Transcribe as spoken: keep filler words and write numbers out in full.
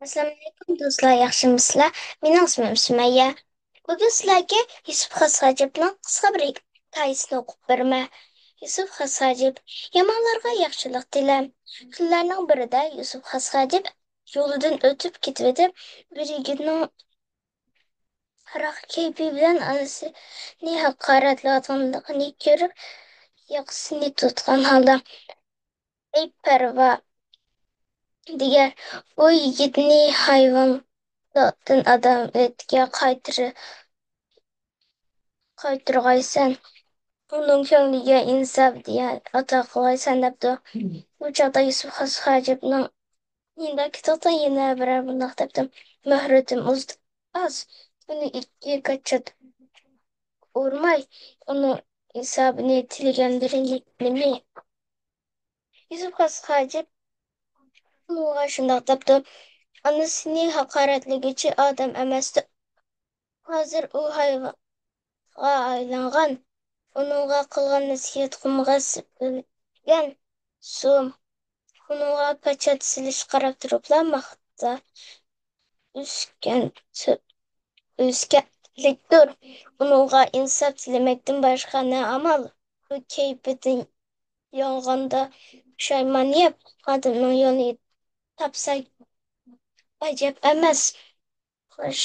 ئەسسالامۇئەلەيكۇم دوستلار، ياخشىمۇسىلەر؟ مېنىڭ ئىسمىم سۈمەييە. بۈگۈن سىلەرگە يۈسۈپ خاس ھاجىپنىڭ قىسقا بىر ھېكايىسىنى ئوقۇپ بېرىمەن. يۈسۈپ خاس ھاجىپ. يامانلارغا ياخشىلىق تىلە. كۈنلەرنىڭ بىرىدە يۈسۈپ خاس ھاجىپ يولىدىن ئۆتۈپ كېتىۋېتىپ، بىر يىگىتنىڭ ھاراق كەيپى بىلەن ئانىسىنى ھاقارەتلەۋاتقانلىقىنى كۆرۈپ، ياقىسىنى تۇتقان ھالدا، ئەي پەرۋا دېگەن، ئۇ يىگىتنى ھايۋانلىقتىن ئادەملىككە قايتۇر-، قايتۇرغايسەن، ئۇنىڭ كۆڭلىگە ئىنساپ دېگەن ئاتا قىلغايسەن دەپتۇ. بۇ چاغدا يۈسۈپ خاس ھاجىپنىڭ يېنىدا كېتىۋاتقان يەنە بىرەر بۇنداق دەپتۇ. مۆھلىتىم ئۇز-، ئاز، ئۇنى ئىككى كاچات ئۇرماي، ئۇنىڭ ھېسابىنى تىلىگەنلىرى نېمە؟ يۈسۈپ خاس ھاجىپ ئۇنىڭغا شۇنداق دەپتۇ. ئانىسىنى ھاقارەتلىگۈچى ئادەم ئەمەستۇ. ھازىر ئۇ ھايۋانغا ئايلانغان. ئۇنىڭغا قىلغان نەسىھەت قۇمغا سىپىرىلگەن سۇ. ئۇنىڭغا پاچات سېلىشقا قاراپ تۇرۇپلا ماختا ئۆسكەن، ئۆسكەنلىكتۇر. ئۇنىڭغا ئىنساپ تىلىمەكتىن باشقا نە ئامال؟ ئۇ كەيپىدىن يانغاندا پۇشايمان يەپ، ئادەمنىڭ يولىنى تاپسا ئەجەب ئەمەس. خوش،